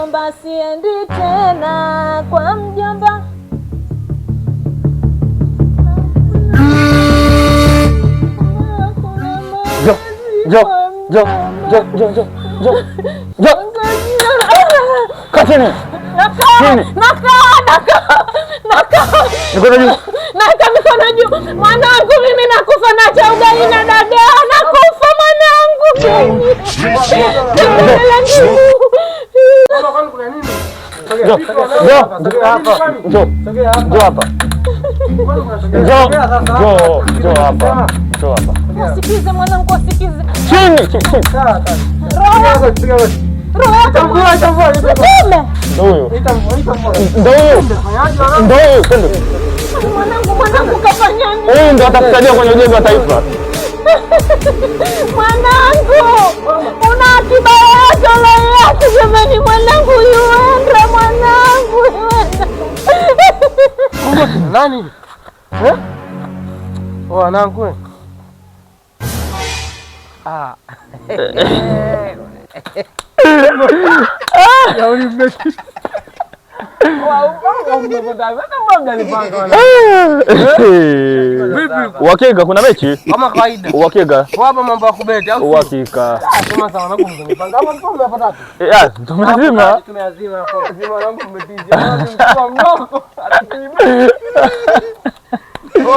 mjomba siendi tena, kwa mjomba. Njoo, njoo, njoo, njoo, njoo, njoo, njoo. Njoo. Kaa chini. Chini. Nakaa, nakaa, nakaa. Mikono juu. Naeka mikono juu. Mwanangu mimi nakufa na cha ugali na dagaa. Nakufa mwanangu. Njoo. Njoo. Njoo. Njoo hapa. Njoo. Njoo. Njoo hapa. Njoo hapa. Usikize mwanangu, usikize. Chini, chini, chini. Roho. Roho yako mtume. Ndio huyo. Ndio huyo. Ndio huyo. Twende. Mwanangu, mwanangu kafanya nini? Huyu ndio atakusaidia kwenye ujenzi wa taifa. Mwanangu, una akiba yoyote uloiacha jamani? Mwanangu yuenda, mwanangu yuenda. Nani? Eh? Wanangu. Ah. Uhakika kuna mechi? Kama kawaida. Uhakika. Hapa mambo ya kubeti au? Uhakika. Sema sawa wanangu mmenipanga. Kama mpo mmepata tatu. Tumeazima. Tumeazima hapo. Azima wanangu mmetija. Mkubwa mnoko.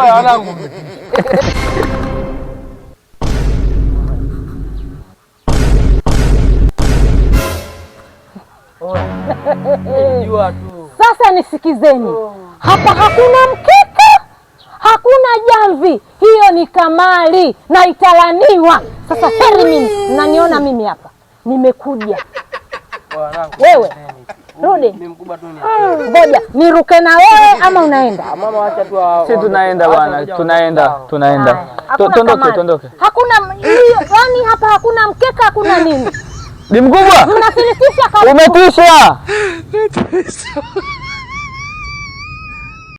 Oya wanangu mmetija. Sasa nisikizeni. Hapa hakuna mkeka, hakuna jamvi. Hiyo ni kamari na italaniwa. Sasa heri mimi, mnaniona mimi hapa nimekuja. Wewe rudi, ngoja niruke na wewe ama unaenda? Mama acha tu. Si tunaenda bwana, tunaenda, tunaenda. Tuondoke, tuondoke. Hakuna hiyo, yani hapa hakuna mkeka, hakuna nini. Ni mkubwa. Mnafilisisha kabisa. Umetisha.